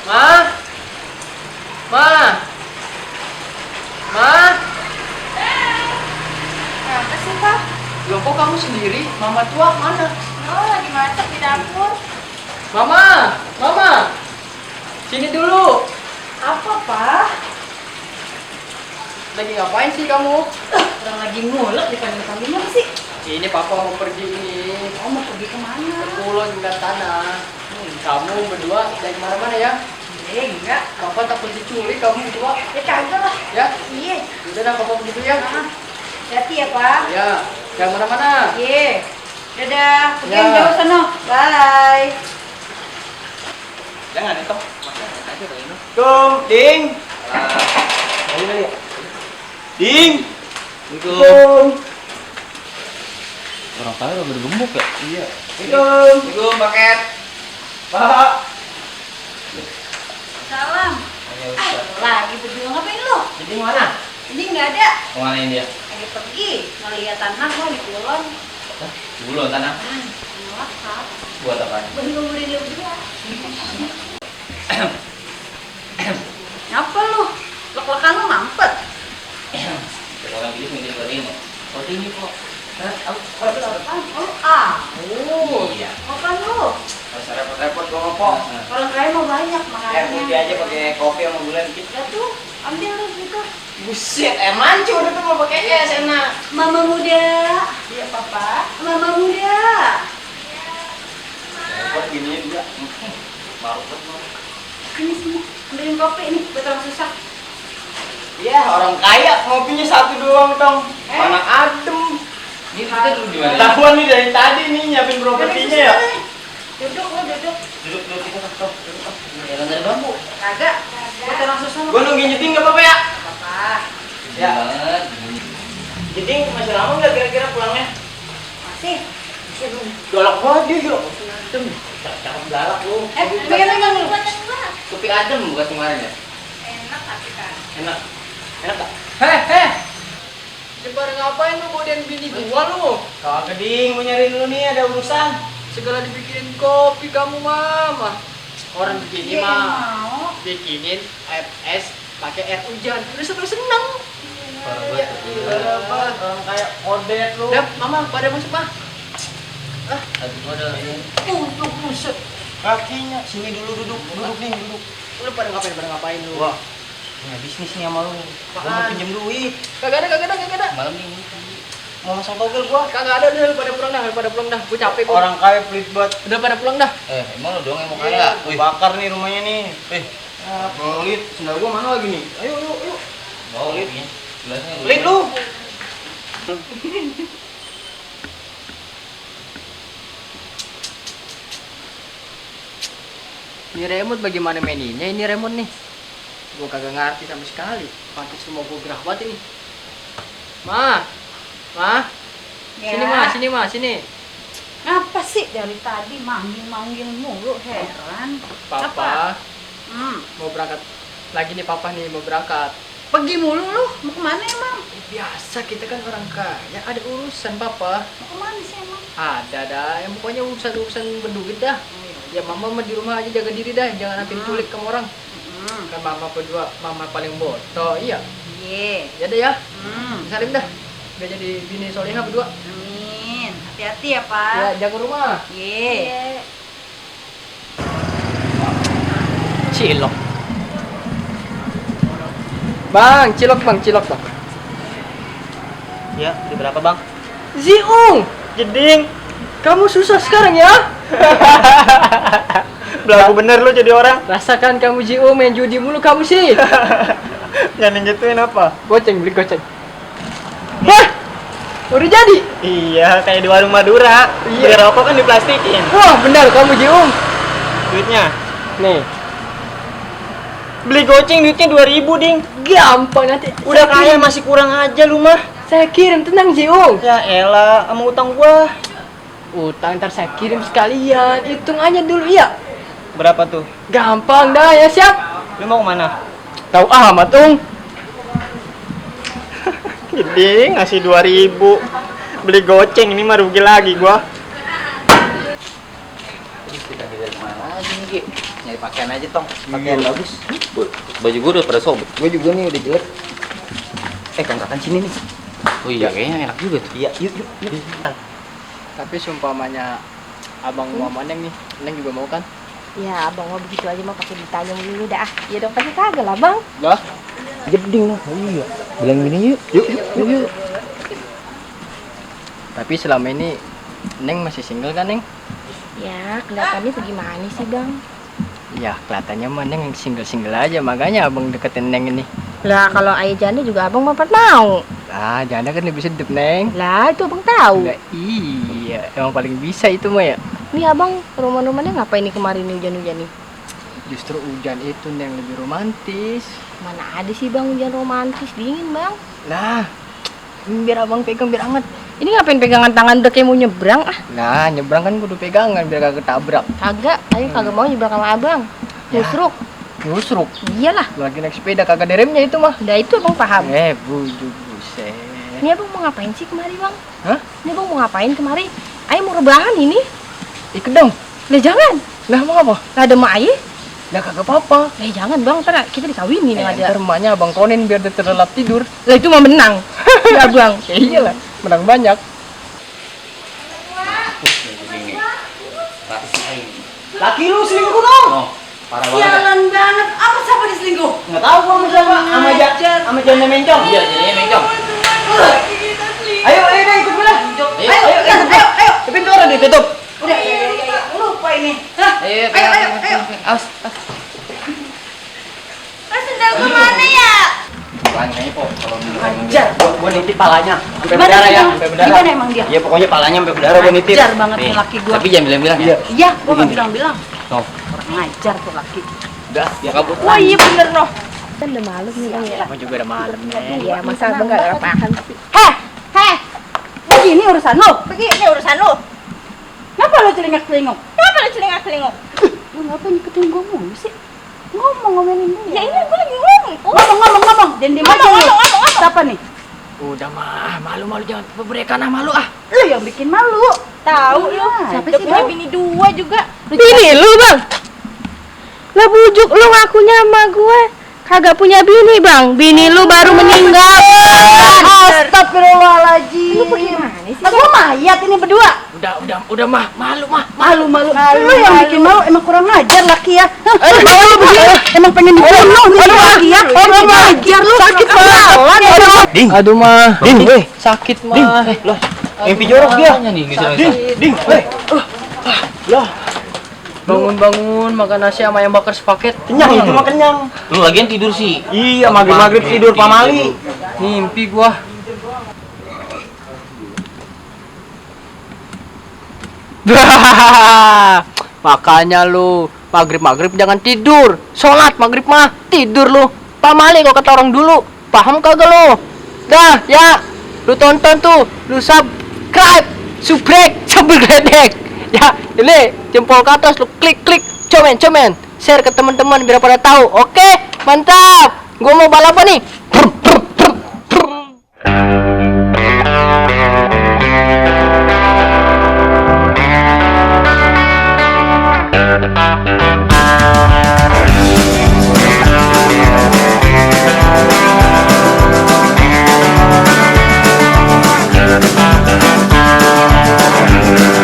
Ma? Ma? Ma? Apa sih, Pak? Loh kok kamu sendiri? Mama tua mana? Oh, lagi masak di dapur. Mama! Mama! Sini dulu! Apa, Pak? Lagi ngapain sih kamu? Orang lagi ngulek di kambing-kambing apa sih? Ini papa mau pergi nih. Oh, mau pergi kemana? Pulang ke tanah. Kamu berdua dari mana-mana ya? Enggak. Papa takut diculik kamu berdua. Ya kagak lah. Ya? Iya. Udah dah papa begitu ya? Hati ya, Pak. Ya. Jangan mana-mana. Iya. Dadah. Pergi Ya. jauh sana. Bye. Jangan itu. Aja kayak ini. Tung, Ding. Ding. Tung. Orang kaya udah bergemuk ya? Iya. Tung. Paket. Pak. Salam. Hanya Ustaz. Lagi berdua ngapain lu? Jadi mana? Ini nggak ada. Kemana ini dia? Lagi pergi. Ngeliat tanah gua di kulon. Dulu tanah. Masak. Buat apa? Beli lu berdua. Apa lu? Lek-lekan lu mampet. Orang bilis mungkin seperti ini. Seperti ini kok. Apaan? Oh, Iya. apaan lu? Masa repot-repot gua ngopok. Orang kaya mau banyak Putih makanannya. aja pakai kopi sama gula dikit. Ya tuh, ambil lu gitu. Buset, mancur itu mau pakainya enak. Mama muda. Iya, Papa. Mama muda. Repot gini juga. Malu banget. Ini sini, ambilin kopi nih buat orang susah. Iya, orang kaya ngopinya satu doang, Tong. Mana adem. Ini kita dulu di mana? Tahuan nih dari tadi nih nyiapin propertinya ya. Duduk lu, duduk. Duduk kita stop. Jalan dari bambu. Kagak. Buat orang susah. Gua nungguin nyeting nggak apa-apa ya? Papa. Ya. Banget. Nyeting masih lama nggak kira-kira pulangnya? Masih. Galak banget dia, yuk. Adem. Cakep galak lu. Pegang lu. Kopi adem bukan kemarin ya? Enak tapi kan. Enak. Enak tak? Heh. Jebar ngapain lu godain bini gua lu? Kagak ding, mau nyariin lu nih ada urusan. Segala dibikinin kopi kamu mama. Orang begini Iya, mah mau. bikinin es pakai air hujan. Udah seneng. Parah Iya, banget. banget. Orang kayak odet lu. Dap, mama pada masuk mah. Aduh gua ada ini. Untuk buset. Kakinya sini dulu duduk nih, duduk. Lu pada ngapain lu? Wah. Punya bisnis nih sama lu. Gua mau Apaan? pinjem duit. Kagak ada. Malam ini. Mau masang togel gua. Kagak ada, udah pada pulang dah. Gua capek gua. Orang kaya pelit banget. Udah pada pulang dah. Emang lu doang yang mau Iya, kaya? Wih, bakar nih rumahnya nih. Pelit, sendal gua mana lagi nih? Ayo. bawa kopinya. Gelasnya Pelit lu. Ini remote bagaimana maininnya ini remote nih? Gua kagak ngerti sama sekali. Pantes semua gua gerah banget ini. Ma. Ya. Sini. Apa sih dari tadi manggil mulu, heran. Papa Hmm. mau berangkat lagi nih, papa nih mau berangkat. Pergi mulu lu, mau kemana emang? Biasa kita kan orang kaya, ada urusan papa. Mau kemana sih emang? Ada dah, yang pokoknya urusan berduit dah. Ya mama mah di rumah aja jaga diri dah, jangan sampai diculik sama orang. Kan mama berdua, mama paling boto, iya. Iya. Ya deh ya, Hmm. salim dah. Udah jadi bini solehah berdua. Amin. Hati-hati ya, Ya Pak. jaga rumah. Iya. Cilok. Bang, cilok bang. Ya, di berapa bang? Ziung, Jeding. kamu susah sekarang ya? Belagu bener lu jadi orang. Rasakan kamu Ziung main judi mulu kamu sih. Jangan gituin apa? Beli goceng. Hah? Udah jadi? Iya, kayak di warung Madura. Iya. Beli rokok kan diplastikin. Wah, benar kamu Ziung. Duitnya. Nih, Beli goceng duitnya 2000 ding. gampang nanti. Udah Saya kaya kirim. masih kurang aja lu mah. Saya kirim, tenang Ziung. Ya elah, sama utang gua. Utang ntar saya kirim sekalian. Hitung aja dulu ya. Berapa tuh? Gampang dah ya, siap. Lu mau kemana? Tahu amat, Ung. Jeding ngasih 2000. Beli goceng ini mah rugi lagi gua. Terus kita dari mana lagi nih, Ki? Nyari Cari pakaian aja tong, pakaian bagus. Baju gue udah pada sobek. Gue juga nih udah jelek. Kangkatan sini nih. Oh iya, kayaknya enak juga tuh. Iya, yuk. Tapi seumpamanya abang mama Neng nih, Neng juga mau kan? Ya abang mau begitu aja mau pakai ditanya dulu dah. Ya dong pasti kagak lah bang. Lah, jeding lah. Oh iya. Bilang gini yuk. Yuk. Tapi selama ini Neng masih single kan, Neng? Ya kelihatannya bagaimana sih bang? Ya, kelihatannya mah Neng single-single aja, makanya abang deketin Neng ini. Lah kalau ayah janda juga abang mau mau. Lah, janda kan lebih sedep, Neng. Lah itu abang tahu. Lah, iya, emang paling bisa itu mah ya. Nih abang rumah-rumahnya ngapain nih kemarin hujan-hujan nih? Justru hujan itu Neng lebih romantis. Mana ada sih bang hujan romantis, dingin bang. Lah, biar abang pegang biar hangat. Ini ngapain pegangan tangan udah kayak mau nyebrang ah? Nah, nyebrang kan kudu pegangan biar kagak ketabrak. Kagak, ayo kagak mau nyebrang sama abang. Musruk. Ngusruk. Iyalah. Lagi naik sepeda kagak ada remnya itu mah. Udah itu abang paham. Buset. Ini abang mau ngapain sih kemari bang? Hah? Ini abang mau ngapain kemari? Ayo mau rebahan ini. Ikut dong. Lah jangan. Lah mau apa? Lah ada mak ayah. Lah kagak apa-apa. Lah jangan bang, ntar kita dikawinin yang ada. Ntar emaknya abang konin biar dia terlelap tidur. Lah itu mah menang. Ya bang. Ya iyalah, menang banyak. Laki lu selingkuh dong. Oh, parah banget. Sialan banget. Apa siapa diselingkuh? Enggak tahu gua sama siapa. Sama janda mencong. Iya, jadinya mencong. Ayo deh ikut gua. Ayo. Pintu orang ditutup. Udah, lupa ini. Hah? Ayo. Awas. Sendal gua mana ya? Palanya kok kalau Ajar, gua nitip palanya. Sampai Gimana berdarah ya, emang? sampai berdarah. Gimana emang dia? Iya, pokoknya palanya sampai berdarah gua nitip. Ajar banget nih laki gua. Tapi jangan bilang-bilang ya. Iya, gua nggak bilang-bilang. Oh, Orang ngajar tuh laki. Udah, dia kabur. Wah iya bener noh. Kan udah malam nih bang ya. Gua juga udah malam nih. Iya masa abang nggak paham sih. Heh. Begini urusan lo. Begini urusan lo. Kenapa lo celingak-celinguk? Lu ngapain ikutin gua mulu sih? Ngomongin dulu. Ya ini gua lagi ngomong. Ngomong. Dan di mana ngomong. Siapa nih? Udah mah, malu-malu jangan berikan malu ah. Lu yang bikin malu. Tahu lu. Siapa sih punya bang? bini dua juga. Bini lu bang? Lah bujuk lu ngakunya sama gue. Kagak punya bini bang. Bini lu baru meninggal. Astagfirullahaladzim. Lu bagaimana sih? Aku mayat ini berdua. Udah mah, malu. Malu. Lu yang bikin malu emang kurang ngajar laki ya. Bawa lu begini. Emang pengen dibunuh nih laki ya. Kurang ngajar lu. Sakit banget. Ding. Aduh mah. Ding, weh. Sakit mah. Ding. Lah, mimpi jorok dia. nih, Ding, weh. Lah, Bangun makan nasi sama ayam bakar sepaket. kenyang itu mah kenyang. Lu lagian tidur sih. Iya, maghrib tidur pamali. Mimpi gua. Makanya lu maghrib jangan tidur. Sholat maghrib mah tidur lu. Pamali kalau kata orang dulu. Paham kagak lu? Dah ya. Lu tonton tuh. Lu subscribe. Ya, ini jempol ke atas lu klik. Komen. Share ke teman-teman biar pada tahu. Oke, mantap. Gua mau balapan nih.